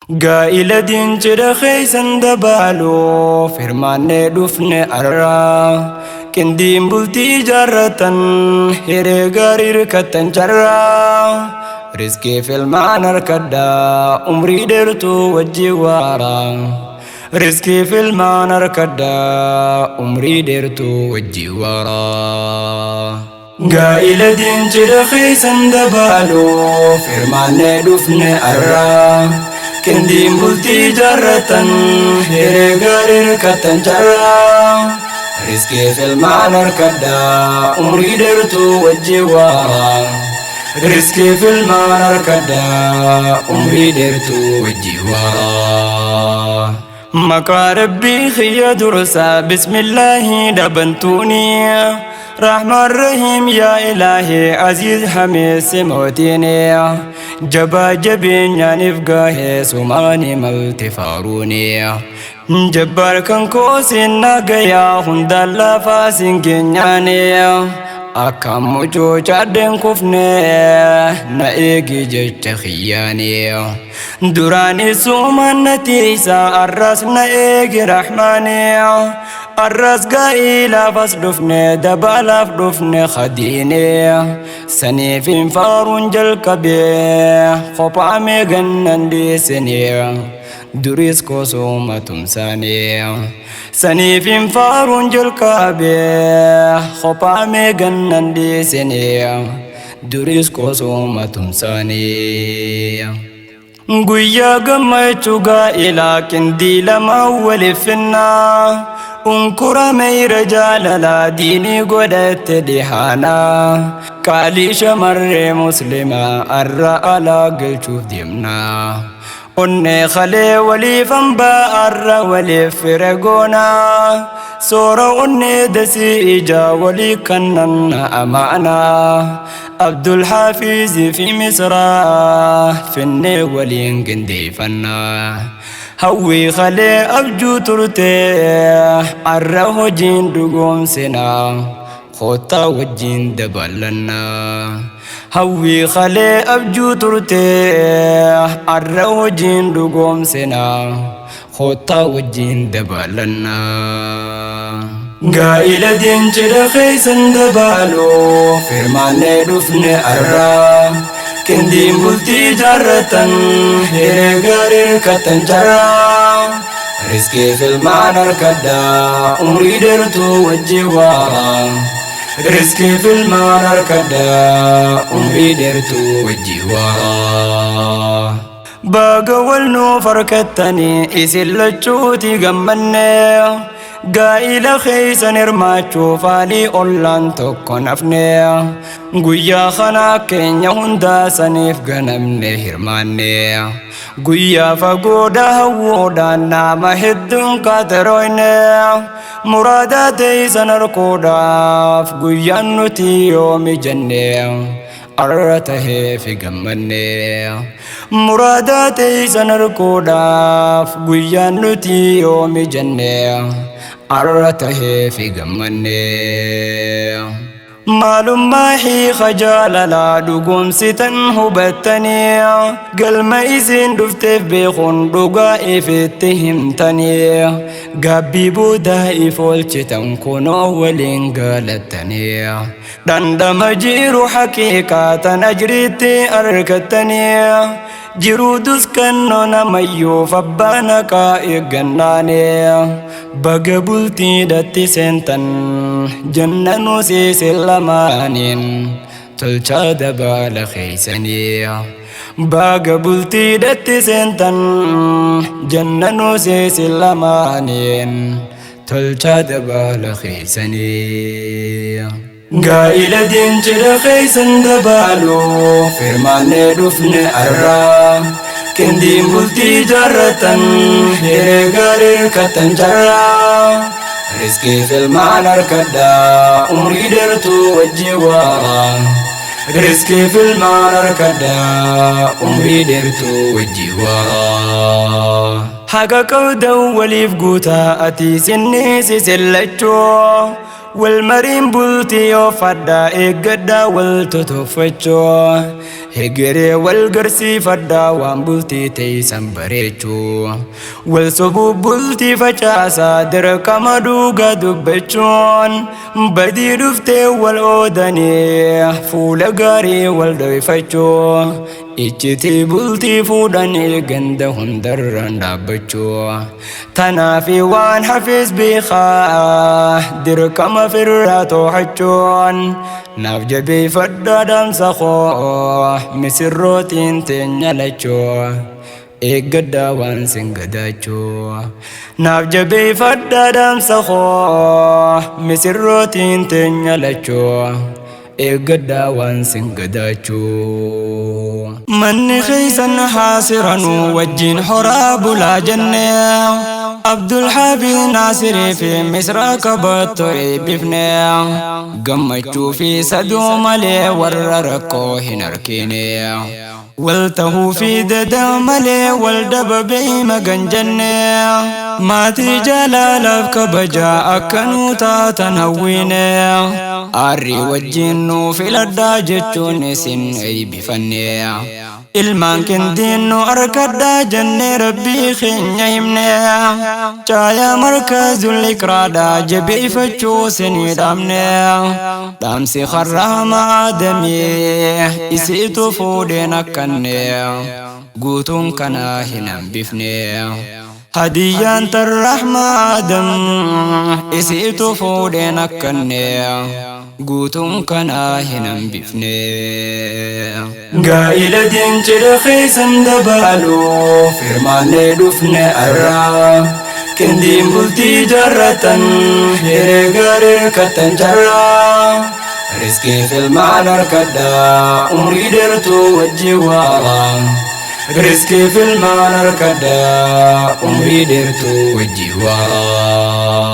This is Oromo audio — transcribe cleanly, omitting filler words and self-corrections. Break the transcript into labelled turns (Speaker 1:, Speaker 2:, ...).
Speaker 1: Gaa'ila diin cidha keeysan dabaaluuf hirmaannee dhufne arraa. Qindiin bultii ijaarratan hiree gaarii hirkattan carraa. Rizqiif ilmaan harkadhaa umrii dheertuu wajjin waaraa. Rizqiif ilmaan harkadhaa umrii dheertuu wajjin waaraa. Gaa'ila diin cidha keeysan dabaaluuf hirmaannee dhufne arraa. Qindiin bultii ijaarratan hiree gaarii hirkattan carraa. Rizqiif ilmaan harkadhaa umrii dheertuu wajjin waaraa. Rizqiif ilmaan harkadhaa umrii dheertuu wajjin waaraa. Maqaa Rabbii kiyya dursa bismillaahi dhabantuuni. Rahmaan Rahiim yaa Ilaahi Aziiz hameessi mootiini. Jabaa jabeenyaaniif gaahee sumaani malti faaruuni. Jabbaar kan koo siin nagayaa hundaan lafaa siin geenyaani. Akka mucucaadheen kufne na eegi jecha kiyyaani. Duraan isumaan na tiisa arras na eegi rahmaani. Arras gaa'ilaaf as dhufne dabalaaf dhufne khadiine. Saniif hin faaruun jalqabee kophaa meegannan dhiisine. Duris kosuma tumsaane. Saniif hin faaruun jalqabee kophaa meegannan dhiisine. Duris kosuma tumsaane. Guyyaa gammachuu gaa'ilaa qindii lama waliif finnaa. Unkura meeyra jaalalaa diinii godhatte dhihaanaa. Qaalii shamarree muslimaa arra alaa galchuuf deemnaa. Onnee kalee waliif hambaa arra waliif fira goonaa. Soora onnee dasii ijaa walii kannan amaanaa. Abdul Hafiz fi Misraa finnee waliin qindeeffannaa. Hawwii kalee abjuu turte arra hojiin dhugoomsinaa. Koottaa wajjin dabalannaa. Hawwii kalee abjuu turte arra hojiin dhugoomsinaa. Koottaa wajjin dabalannaa. Gaa'ila diin cidha keeysan dabaaluuf hirmaannee dhufne arraa. Qindiin bultii ijaarratan hiree gaarii hirkattan carraa. Rizqiif ilmaan harkadhaa umrii dheertuu wajjin waaraa. Rizqiif ilmaan harkadhaa umrii dheertuu wajjin waaraa. Baga wal nuuf harkattanii isin lachuuti gammanne. Gaa'ila keeysan hirmaachuuf haalii ollaan tokko nafne. Guyyaa kana keenya hundaa saniif ganamne hirmaanne. Guyyaa fagoodha hawwoodhaan nama hedduun kaateroyne. Muraadaa teeysan harkuudhaaf guyyaan nuti yoomi jenne. Arra taheefi gammanne. Muraadaa teeysan harkuudhaaf guyyaan nuti yoomi jenne. Arra taheefi gammanne. Maalummaa hiika jaalalaa dhugoomsitan hubattanii galma isin dhufteef beekuun dhugaa ifitti himtanii gaabbii boodaa if oolchitan kunoo waliin galattanii dhandhama jiru haqiiqaa tan ajriitti argattanii jiruu duskannoo namayyuuf abbaan haqaa eeggannaanii baga bultiidhatti seentan jannanuu siise lamaaniin tolchaa dabaala keeysanii baga bultiidhatti seentan jannanuu siise lamaaniin tolchaa dabaala keeysanii. Gaa'ila diin cidha keeysan dabaaluuf hirmaannee dhufne arraa. Qindiin bultii ijaarratan hiree gaarii hirkattan carraa. Rizqiif ilmaan harkadhaa umrii dheertuu wajjin waaraa. Rizqiif ilmaan harkadhaa umrii dheertuu wajjin waaraa. Haqa qabdan waliif guutaa ati sinni sisillachuu. Wal mariin bultii oofadhaa eeggadhaa wal totoffachuu. Hegeree wal garsiifadhaa waan bultii teeysan bareechuu. Wal sobuu bultii facaasaa dirqama dhugaa dubbachuun. Badii dhuftee wal oodanii fuula gaarii wal dhoyfachuu. Iccitii bultii fuudhanii ganda hundarraan dhaabbachuu. Tanaafi waan hafis beekaa dirqama firraa too'achuun. Naaf jabeeffadhaa dhaamsa koo misirrootiin teenya lachuu. Eeggadhaa waan sin gadaachuu. Naaf jabeeffadhaa dhaamsa koo misirrootiin teenya lachuu. Eeggadhaa waan sin gadaachuu. Manni keessan haasiranuu wajjin horaa bulaa jenne. Abdul Hafiz Naasirii fi Misraa qabattu eebbifne. Gammachuu fi saduu malee warra rakkoo hin argine. Wal tahuu fi dada malee wal dhababee magan jenne. Maatii jaalalaaf kabajaa akka nuu taatan hawwine. Aarrii wajjin nuu filadhaa jechuun isin eebbifanne. Ilmaan kindiin nu arkadhaa jennee rabbii keenya himne. Caayaa markazul iqraadhaa jabeeffachuu isinii dhaamne. Dhaamsi karraama aadamii isiitu fuudheen akkanne. Guutuun kanaa hin hambifne. Hadiyyaan tarrahma aadam isiitu fuudheen akkanne. Guutuun kanaa hin hambifne. Gaa'ila diincidha keessan dabaalu firmaannee dhufne arraa. Qindiin bultii jaarratan hiree gaarii hirkattan carraa. Riskii filmaan harkadhaa umrii dheertuu wajjin waaraa. Riskii filmaan harkadhaa umrii dheertuu wajjin waaraa.